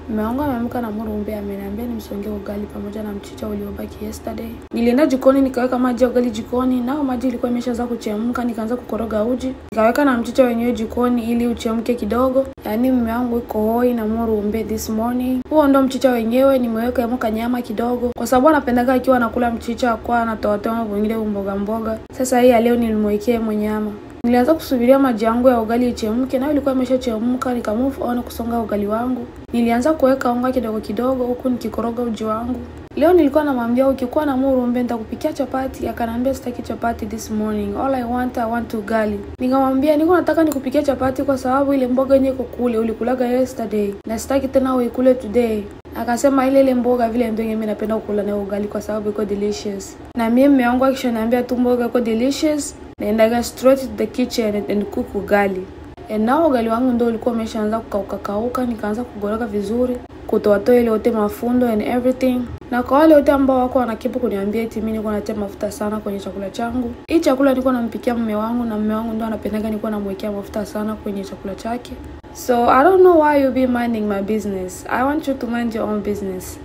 Mume wangu ameamka na murumbe, ameniambia nimsongee ugali pamoja na mchicha uliobaki yesterday. Nilienda jikoni nikaweka maji ya ugali jikoni, nao maji ilikuwa imeshaanza kuchemka, nikaanza kukoroga uji. Nikaweka na mchicha wenyewe jikoni ili uchemke kidogo. Yaani mume wangu iko hoi na murumbe this morning. Huo ndo mchicha wenyewe, nimeweka yamo kanyama kidogo kwa sababu anapendaga akiwa anakula mchicha kwa anatoa toa vingine mboga mboga. Sasa hii ya leo nilimwekea mwenye nyama. Nilianza kusubiria maji yangu ya ugali ichemke, nayo ilikuwa imeshachemka, nika move on kusonga ugali wangu. Nilianza kuweka unga kidogo kidogo huku nikikoroga uji wangu. Leo nilikuwa namwambia ukikuwa na murumbe nitakupikia chapati, akanambia sitaki chapati this morning. All I want ugali. Nikamwambia niko nataka nikupikia chapati kwa sababu ile mboga yenyewe iko kule ulikulaga yesterday na sitaki tena uikule today. Akasema ile ile mboga vile ndio mimi napenda kukula nayo ugali kwa sababu iko delicious. Na mimi mume wangu akishaniambia tu mboga iko delicious, naendaga straight to the kitchen and cook ugali. And now ugali wangu ndio ulikuwa umeshaanza kukauka kauka, nikaanza kugoroka vizuri, kutoa ile yote mafundo and everything. Na kwa wale wote ambao wako wanakeep kuniambia eti mimi niko natia mafuta sana kwenye chakula changu, hii chakula niko nampikia mume wangu na mume wangu ndo anapendaga niko namwekea mafuta sana kwenye chakula chake. So I don't know why you be minding my business. I want you to mind your own business.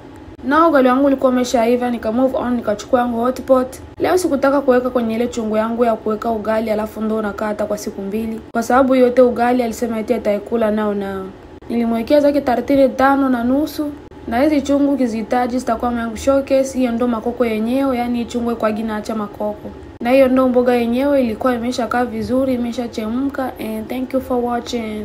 Na ugali wangu ulikuwa umeshaiva, nika move on nikachukua yangu hotpot. Leo sikutaka kuweka kwenye ile chungu yangu ya kuweka ugali alafu ndo unakaa hata kwa siku 2, kwa sababu yote ugali alisema eti ataikula nao nao. Nilimwekea zake tartine 5.5 na hizi chungu ukizihitaji zitakuwa yangu showcase. Hiyo ndo makoko yenyewe, yani chungu kwa gina acha makoko. Na hiyo ndo mboga yenyewe ilikuwa imeshakaa vizuri, imeshachemka, and thank you for watching.